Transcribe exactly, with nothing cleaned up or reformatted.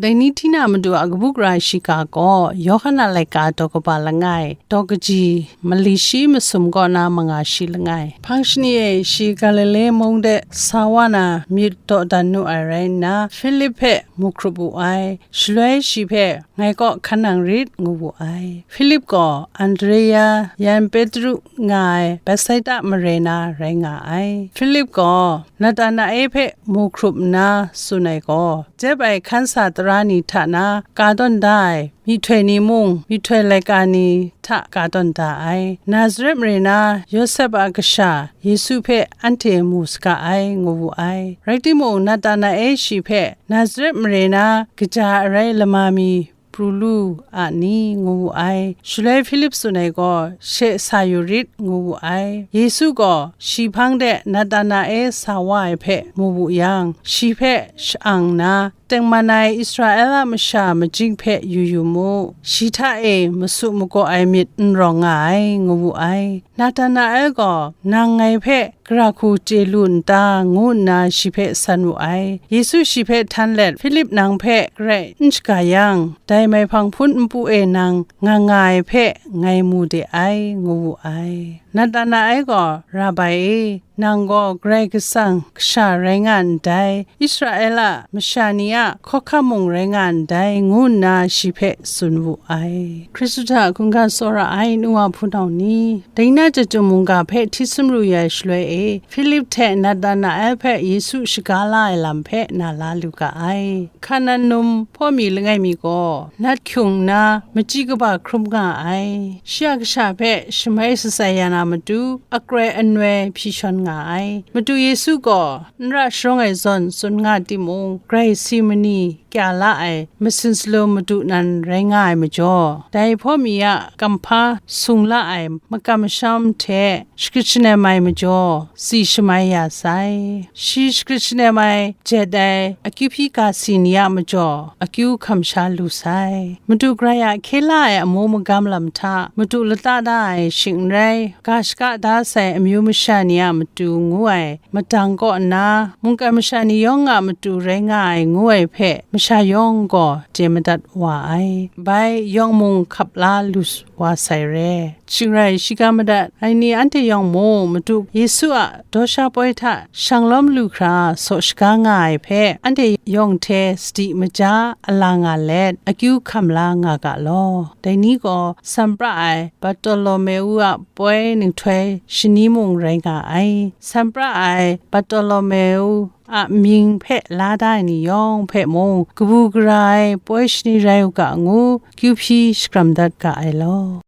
Dai ni hti na Madu a kabu gara shiga gaw, Yawhan a laika daw kaba langai, daw kaji mali shi masum kaw na manga shi langai. Hpang shani e shi Galile mung de sa wa na myit dawdan nu ai rai nna, Hpilip hpe mu hkrup wu ai. Shaloi shi hpe, "Ngai kaw hkan nang rit," ngu wu ai. Hpilip gaw Andrea yan Petru nga ai Betsaida mare na rai nga ai. Hpilip gaw Natanae hpe mu hkrup nna tsun ai gaw, jep ai hkan sa tara ni hta na ka tawn da ai myihtoi ni mung, myihtoi laika ni hta ka tawn da ai. Nazaret mare na Yawsep a kasha Yesu hpe anhte mu saga ai, ngu wu ai. Rai timung, Natanae shi hpe, "Nazaret mare na kaja arai lama mi pru lu a ni?" ngu wu ai. Shaloi Hpilip tsun ai gaw, "She sa yu rit," ngu wu ai. Yesu gaw shi hpang de Natanae sa wa ai hpe mu wu yang, shi hpe sha-ang nna, "Tengman ai Israela masha majing hpe yu yu mu, shi hta e masu magaw ai myit n rawng nga ai," ngu wu ai. Natanael gaw, "Nang ngai hpe gara hku chye lu n ta?" ngu nna shi hpe san wu ai. Yesu shi hpe htan let, "Hpilip nang hpe garai n shaga yang, dai maihpang hpun npu e nang nga nga ai hpe ngai mu de ai," ngu wu ai. Natanael gaw, "Rabai e, nang gaw Karai Kasang Kasha rai nga ndai, Israela masha ni a hkawhkam mung rai nga ndai," ngu nna shi hpe tsun wu ai. Hkristu hta hkungga tsawra ai nu wa hpunau ni, dai na chyum mungga hpe hti sumru ya ai shaloi e, Hpilip hte Natanael hpe Yesu shaga la ai lam hpe na la lu ga ai. Kanan num hpaw mi langai mi gaw, nat hkyung nna machyi kaba hkrum nga ai. Shi a kasha hpe shamai shatsai ya na matu, akroi anoi hpyi shawn nga ai. Madu Yesu gaw n ra sharawng ai zawn tsun nga timung, grai si mani kya la ai masin salum madu nan rai nga ai majaw, dai hpaw mi a kamhpa sung la ai makam masham hte shagrit shanem ai majaw, tsi shamai ya sai. Shi shagrit shanem ai jet ai akyu hpyi ga si ni a majaw, akyu hkam sha lu sai. Madu Karai a hkye la ai amu magam lam hta, madu lata da ai shing n rai, ga shaka da sai amyu masha ni a matu ngu ai madang kaw nna, mungkan masha ni yawng a matu rai nga ai ngu ai hpe, masha yawng gaw chye madat wa ai. Bai yawng mung hkap la lu wa sai re. Shing rai, shiga madat ai ni anhte yawng mung, Madu Yesu a daw sha poi hta shang lawm lu hkra saw shaga nga ai hpe, anhte yawng hte sadi maja ala nga let, akyu hkam la nga ga law. Dai ni gaw, Sanpra ai Bartolomeu a poi nhtoi shani mung rai nga ai. Sanpra ai Bartolomeu a mying hpe la da ai ni yawng hpe mung, kabu gara ai poi shani rai u ga ngu, kyu hpyi shakram dat ga ai law.